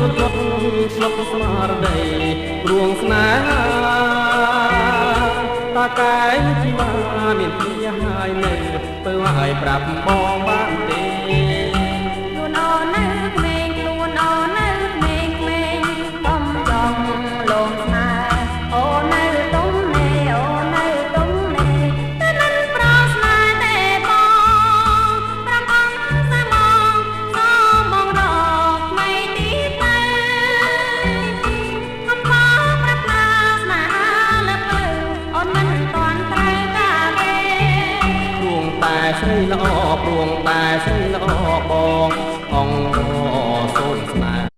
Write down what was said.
រត់ស្លុកស្មារតីព្រួងស្នេហាតាកែវជីវ៉ាមានព្រាហើយនៅពើឲ្យប្រាប់បងបានទេ ខ្លួនអូននៅក្មេងខ្លួនអូននៅក្មេងក្មេងបំចង់លងស្នេហ៍អូននៅទុំនេអូននៅទុំនេតែមិនប្រស្នេហ៍ទេបងប្រាំអង្គសាមងសូមបងរកថ្មីទីទៅខំបងប្រាថ្នាស្នេហាលើពៅអូនមិនតាន់ត្រូវការទេ ព្រួងតែស្រីល្អព្រួងតែស្រីល្អបងអង្គសូមស្នេហ៍